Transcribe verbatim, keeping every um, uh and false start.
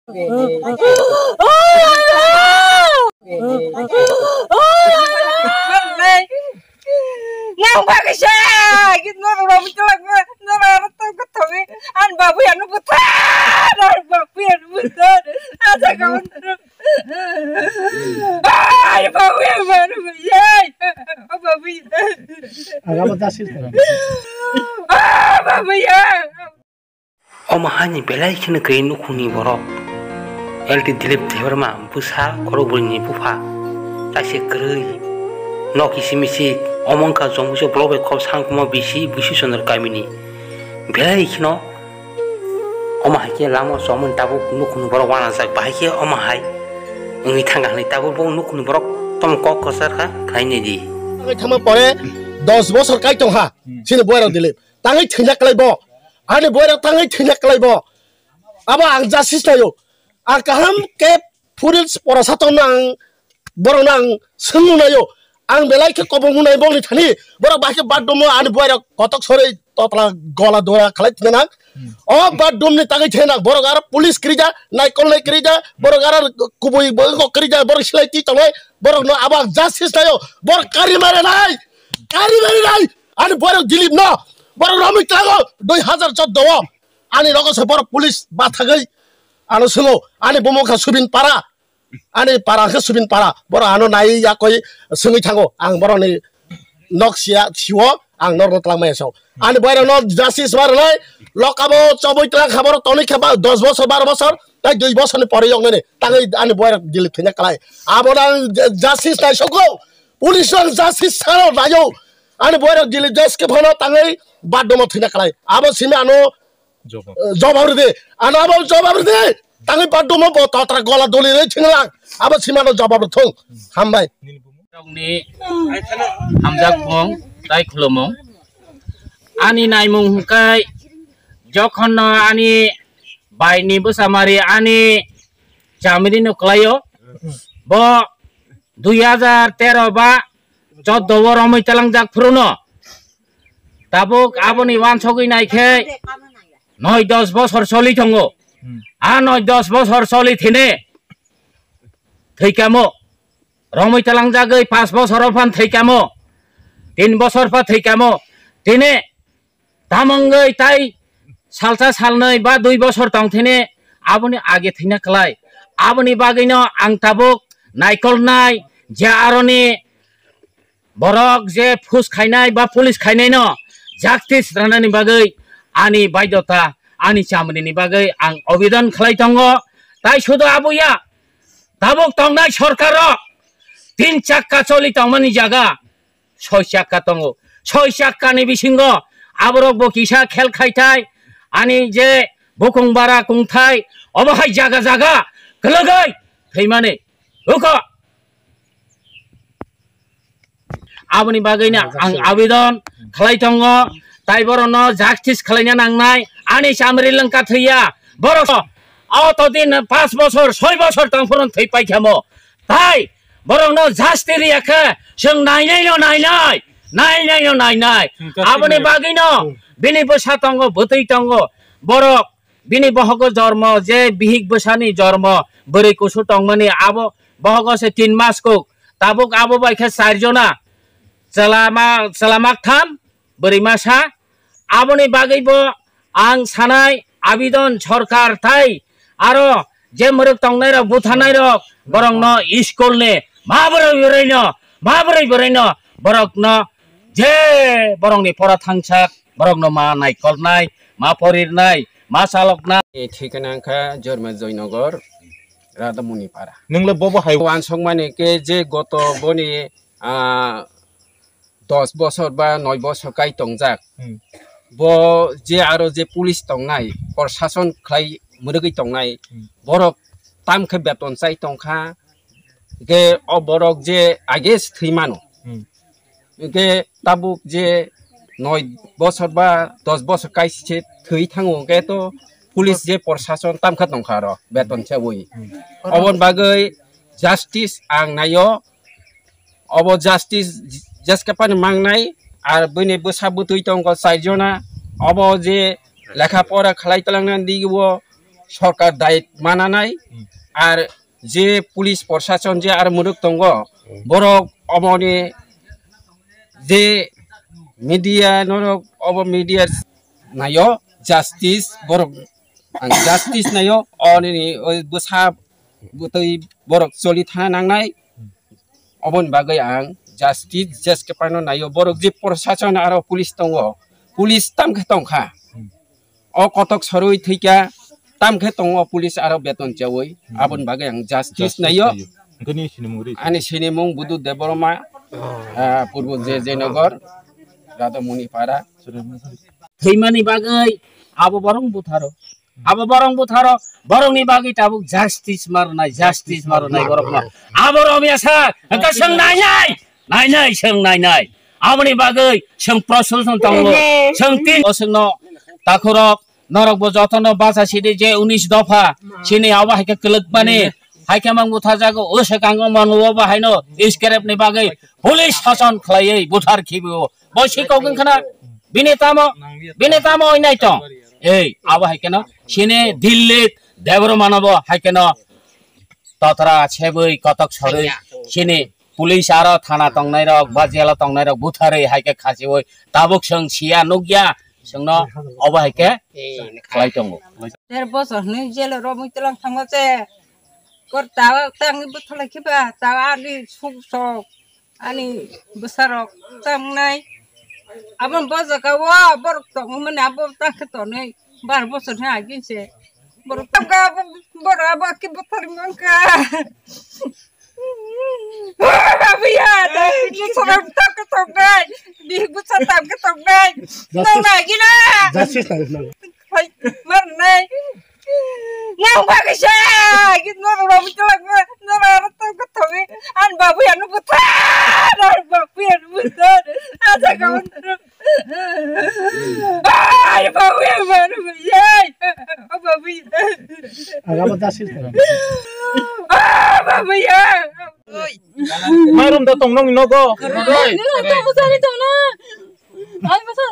Nang bakisa, git mo ba mutu lak mo, no ba to ko to ni, an babu ya nu buta, an babu ya nu buta, aja ka. Ay, babu ya, babu ya, babu ya. Agama dasil. Ah, babu ya. Omo haini belai kheno kwrwi nukhungni borok. L T Dilip Debbarma bwsa khorokbrwini bupha. Taise kwrwi. Nok isi misi omo wngkha Jombuisa block bai kok sangkuma bisi Busi Chondro kamini. Belai kheno omo hai khe lama o chomoni tabuk nukhungni borok uanajak. Bahai khe omo hai wngwi thangkha hinwi tabuk bo nukhungni borok tamo kok kwchar kha khlai nai di. Tangwi thangma pore dos bosor kai tongkha. Chini boyarok Dilip. Tangwi thwina kwlai bo. Ani boyarok tangwi thwina kwlai bo. Abo ang justice naio. Ang kaham khe police porasa tongno ang borokno ang swngmung naio. Ang belai khe kobongmung nai bongni thani. Borok bahai khe bat domo ani boyarok kotok sorwi topla gola dora khalai thwina nang. O bat domni tangwi thwina nang. Borok aro police kwrwija, naikol nai kwrwija, borok aro kubui bo kwrwija, borok silai twi tongnai. Borokno abo ang justice naio. Borok kari mare nai. Kari mare nai. Ani boyarok Dilip no. Borok romwi tlango dui hazar choudo o. Ani rogo se borok police bathagwi ano swngo. Ani bumung kha Subin Para. Ani para khe Subin Para. Borok ano nai yakoi swngwi thango. Ang borokni nok sia sio ang norno twlangmaya sao. Ani boyarokno justice ma rwnai. Lokabo chobwi twlang kha borok tonwi khe ba dos bosor, baro bosor, tai dui bosorni pore yoknani. Tangwi ani boyarok Dilip thwina kwlai. Abono ang justice nai sokgo. Police rok justice sano naio. Ani boyarok Dilip justice khe phano tangwi bat domo thwina kwlai. Abo simi ano Jobab. Eh, jobab rwdi. Ano abo jobab rwdi. Tangwi bat domo bo totra gola doli rwi thwnglang. Abo simano jobab rwthung. Hambai. Rokni hamjak bung tai khulumung. Ani naimung hwnkhe jokhonno ani baini bwsamari ani chamrino kwlaio. Bo dui hazar tero ba choudo o romwi talangjak phuruno. Tabuk aboni wansogwi naikhe noi dos bosor choli tongo. Hmm. A noi dos bosor choli thine thwikamo. Romwi talangjagwi pas bosor o phan thwikamo. Tin bosor pha thwikamo. Tine tamongwi tai salsa salnwi ba dui bosor tongthine aboni age thwina kwlai. Aboni bagwino ang tabuk naikolnai je aroni borok je phus khainai ba police khainaino justice rwnani bagwi ani baidota, ani chamrini bagwi ang obedan khlai tongo. Tai sudo aboya tabuk tongnai sorkaro tin chakka choli tongmani jaga soi chakka tongo. Soi chakkani bisingo aborok bo kisa khel khaithai, ani je bukung bara kungthai, obo hai jaga jaga kwlwgwi thwimani. Uko aboni bagwino ang abidon khlai tongo, tai borokno justice khlaina nangnai, ani chamri lwngkha thwiya, borok o to din pas bosor, soi bosor tong phuru thwi paikhamo, tai borokno justice riya khe chwng nainai no nainai, nainai no nainai. Aboni bagwino bini bwsa tongo, bwtwi tongo, borok bini bohogo jormo, je bihik bwsani jormo, bwrwi kusu tongmani, abo bohogo se tin mas kuk. Tabuk abo bai khe char jona, chwla ma, chwla maktham, bwrwi masa. Aboni bagwi bo ang sanai abidon sorkar tai aro je mwrwk tongnai rok, buthanai rok, borokno school ni ma bwrwi bwrwino, ma bwrwi bwrwino borokno je borokni pora thangsak, borokno ma naikolnai, ma porirnai, ma chaloknai. Thikana wngkha Jorma Joynagar, Radhamoni Para. Nwngla bobo hai wansokmani khe je goto boni, ah, dos bosor ba noi bosor kai tongjak. Hmm. Bo je aro je police tongnai, prosason khlai mwrwgwi tongnai, Hmm. borok tam khe beton chai tongkha, hwnkhe o borok je age se thwi mano. Hmm. Hwnkhe tabuk je noi bosor ba dos bosor kai se thwi thango, hwnkhe to police je prosason tam kha tongkha aro beton chawi. Hmm. Oboni bagwi justice ang naio, obo justice jeske pani mangnai, ar bini bwsa bwtwi tongo char jona, obo je lekha pora khlai twlangna digio sorkar dayit mananai. Hmm. Ar je police prosason je ar muruk tongo, hmm, borok omoni je media norok obo media nayo justice borok ang justice nayo oni oi bwsa bwtwi borok choli thana nangnai. Oboni bagwi ang justice jeske pano nayo borok je prosason aro police tongo, police tamkhe tongkha. O kotok sorwi thwikha, tamkhe tongo police aro beton chawi. Hmm. Aboni bagwi ang justice justice nayo. Nayo. Hwnkhe nini sinimung ri? Ani sinimung Budu Debbarma, ah, Purbo J J Nagar, Radhamoni Para. Thwimani bagwi abo borok butharo. Abo borok butharo, borokni bagwi tabuk justice marnai, justice marnai borokno. Abo romya sa, hwnkhe chwng nainai, nainai, chwng nainai. Aboni bagwi chwng proshoshan tongo, chwng tin, o chwngno takhurok, norokbo jotono bacha sidi je unis dopha, chini abo hai khe kwlwkmani, hai khe mang butharjago, o swkango manu obo haino, iskerepni bagwi, police sason khlaiwi buthar khibi o. Bo si kok wngkhana, bini tamo, bini tamo oi nai tong. Ei, abo hai keno, sini Dilli Debbarmano bo hai keno, totra sebwi kotok sorwi, sini police aro thana tongnai rok, ba jail o tongnai rok butharwi hai khe khachiwi, tabuk chwng siya nukya, chwngno obo hai khe khlai tongo. Der bosor hwnwi jail o romwi twlang thango se, kor tawa tangwi buthalai khiba, tawa ani suk sok. Ani bwsarok tangnai. Aboni bo jaga o borok tongmani abo tangkhe tonwi bar bosor ni agin se. Borok tangkha abo, borok abo khe butharwi mankha. Abiya, bwsarok tangkhe tongnai. Bihik bwsa tangkhe tongnai. Nang nagina. Justice nang nang. Hai, marnai. Nang bagwi sa, git no babu chalak no, no aro to ko thobi. An babu ya no buta, an babu ya no buta. Aja ka. Ai babu ya, babu ya. Babu ya. Aga mo dasil. Ah, babu ya. Oi. Mairum da tong nong nogo. Oi. Ni to buta ni to na. Ai buta.